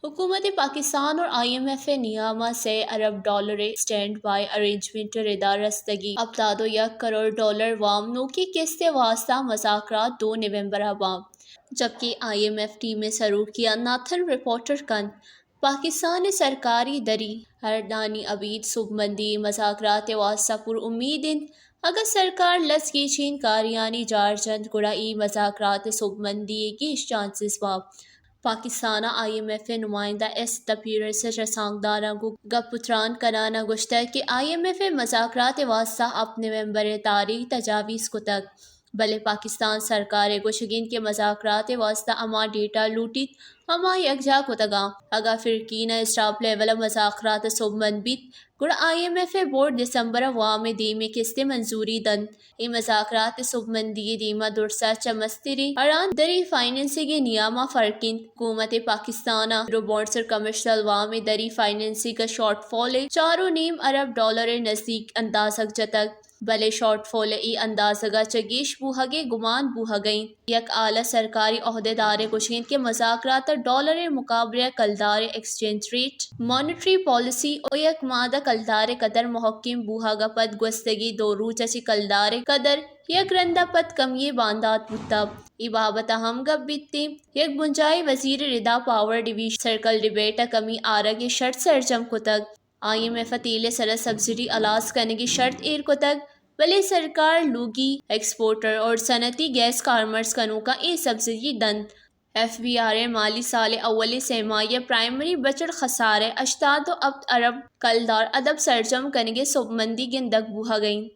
حکومت پاکستان اور I am F ءِ نیام ءَ سئے ارب ڈالر ءِ اسٹینڈ بائی ارینجمنٹ ءِ ردا رستگی ہپتاد و یک کروڑ ڈالر وام نوکیں قسط ءِ واستہ مذاکرات دو نومبر ءَ باں، جبکہ آئی ایم ایف ٹیم ءِ سروکی ءَ ناتھن رپورٹر کنت، پاکستان ءِ سرکاری دری ہردانی ابید سوبمندی مذاکرات ءِ واستہ پر امید انت۔ اگاں سرکار لس گیشین کاریانی جار جنت، گڑا اے مذاکرات ءِ سوبمندی ءِ گیش چانسز باں۔ پاکستان ءَ آئی ایم ایف ءِ نمائندہ ایس تپیرس ءَ رسانکداراں گوں گپ ءُ تران کنان ءَ گوشتگ کہ آئی ایم ایف ءَ مذاکرات ءِ واستہ ہپت نومبر ءِ تاریخ تجاویز کتگ، بلے پاکستان سرکار ءِ گوشگ انت کہ مذاکرات ءِ واستہ ہما ڈیٹا لوٹیت، ہما یکجاہ کتگاں۔ اگاں فرقینہ اسٹاپ لیول ءَ مذاکرات ءَ سوبمند بیت، گڑا آئی ایم ایف ءِ بورڈ دسمبر ءَ وام ءِ دیم ءِ قسط ءِ منظوری دنت۔ اے مذاکرات ءِ سوبمندی ءِ دیما درسا چہ مستریں اڑاند دری فائننسنگ ءِ نیاما فرق انت۔ حکومت پاکستان ءَ یورو بانڈز اور کمرشل وام ءِ دری فائننسنگ ءِ شارٹ فال ءَ چار و نیم ارب ڈالر ءِ نزدیک اندازگ جتگ، بلے شارٹ فال ءِ اے اندازگ ءَ چہ گیش بوہگ ءِ گمان بوہگ ءَ انت۔ یک اعلی سرکاری عہدیدارے گوشگ انت کہ مذاکرات ءَ ڈالر ءِ مقابلہ ءَ کلدار ءِ ایکسچینج ریٹ، مانیٹری پالیسی ءُ یک مادہ کلدار ءِ قدر مہکم بوہگ ءَ پد گوستگیں دو روچ ءَ چہ کلدار ءِ قدر یک رند ءَ پد کمی ءِ باندات بوتگ۔ اے بابت ءَ ہم گپ بیت انت۔ یک بنجاہی وزیر ءِ ردا پاور ڈویژن سرکل ڈبیٹ ءَ کمی آرگ ءِ شرط سرجم کتگ۔ آئی ایم ایف ءَ تیل ءِ سرا سبسڈی ہلاس کنگ ءِ شرط ایر کتگ، بلے سرکار لوگی ایکسپورٹر اور صنعتی گیس کارمرز کنوکاں اے سبسڈی دنت۔ ایف بی آر ءِ مالی سال ءِ اولی سہ ماہی ءَ پرائمری بجٹ خسارہ ہشتاد و ہپت ارب کلدار ادب سرجم کنگ ءِ سوبمندی گندگ بوہگ ءَ انت۔